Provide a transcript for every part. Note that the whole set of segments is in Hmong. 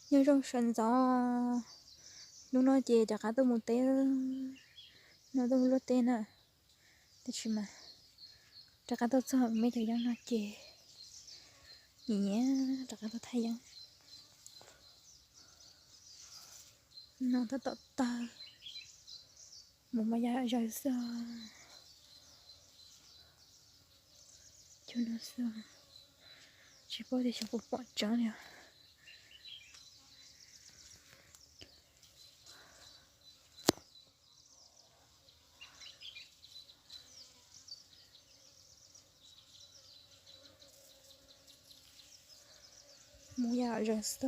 Nyob zoo sawv ntxov, hnub no ces rov qab tuaj mus teb, no tuaj mus luaj teb na. Tab sis mas rov qab tuaj txog me cov yeeb no ces nyiam nyiam rov qab tuaj thaij yeeb. No tab tom tawg, mus mas yam zawg xwb. Cug no xwb, tsis paub tias xyov puas pom tseeb li os. Mus yam zawg xwb.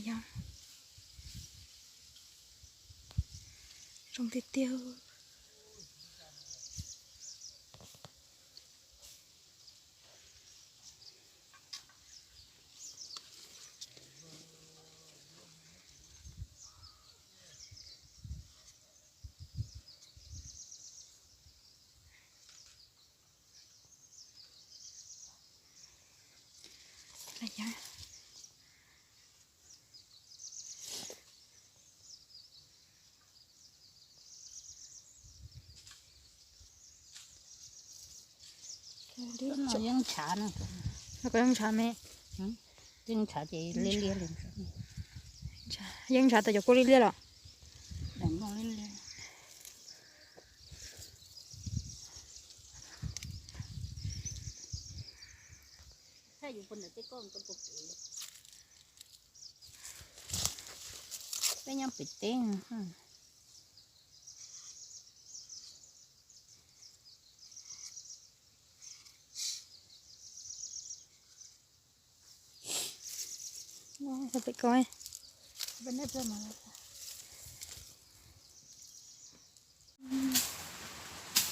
Yog zoo tiag tiag. Yeej ntshav no, no koj yeej ntshav me, yeej ntshav ces liab liab li. Yeej ntshav tas cov kua liab liab los. Peb nyob pem teb.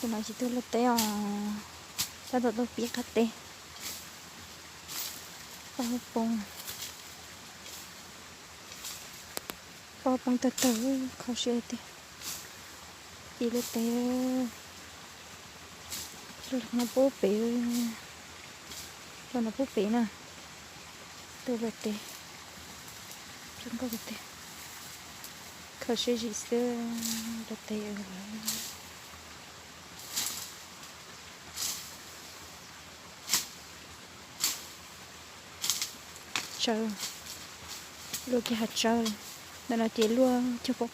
Tus no tsis tuaj luaj teb os, tab tom tuaj pib qab teb. Paj poo, paj poo tawg tawg, kho siab tiag. Pib luaj teb, no pub pem, no pub pem na. Tuaj luaj teb, zoo nkauj tiag tiag. Kho siab zim xwb, luaj teb. Tsawb, luaj kiag hav tsawb, ntawm no ces luaj cog poob.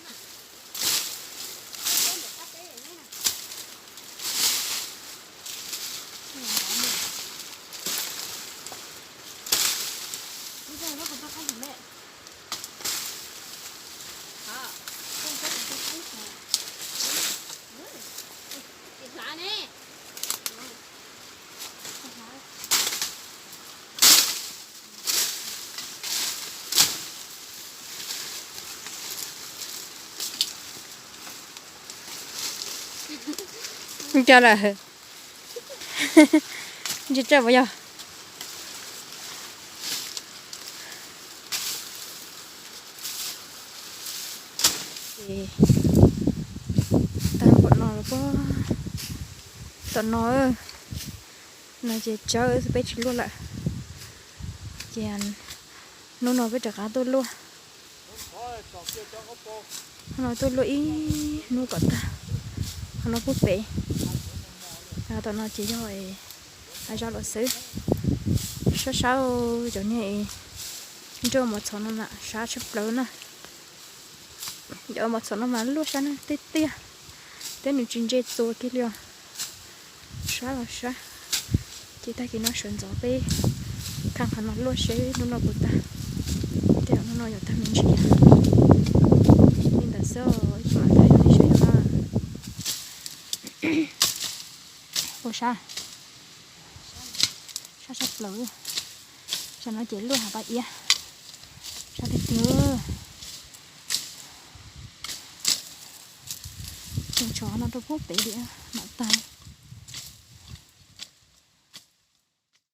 Ua cas lawm? Ntsia tsawg puas yog? Tag npaum no lawm pob, tom no, no ces tsawb xwb peb tsis luaj lawm. Ces hnub no peb rov qab tuaj luaj. Qhov no tuaj luaj ib hnub kom tag. Qhov no pub pem. Tom no ces yog zaj los xwb. Sab sab cov niag nroj mos txhov no na, sab tshaj plaws na. Cov mos txhov no mas luaj sab na, tiaj tiaj, thiab nws tsis ntse txua kiag li os. Sab los sab. Ces tag kis no sawv ntxov peb khaj qhov no luaj seb hnub no puas tag. Tej zaum hnub no yuav tag me ntsis. Li ntawd xwb, ib chim mam thaij rau nej saib na. Ua sab, sab sab plaws. Sab no ces luaj hav pab iab. Sab tiag tiag. Tseem tshuav no rau pub pem li mam tag.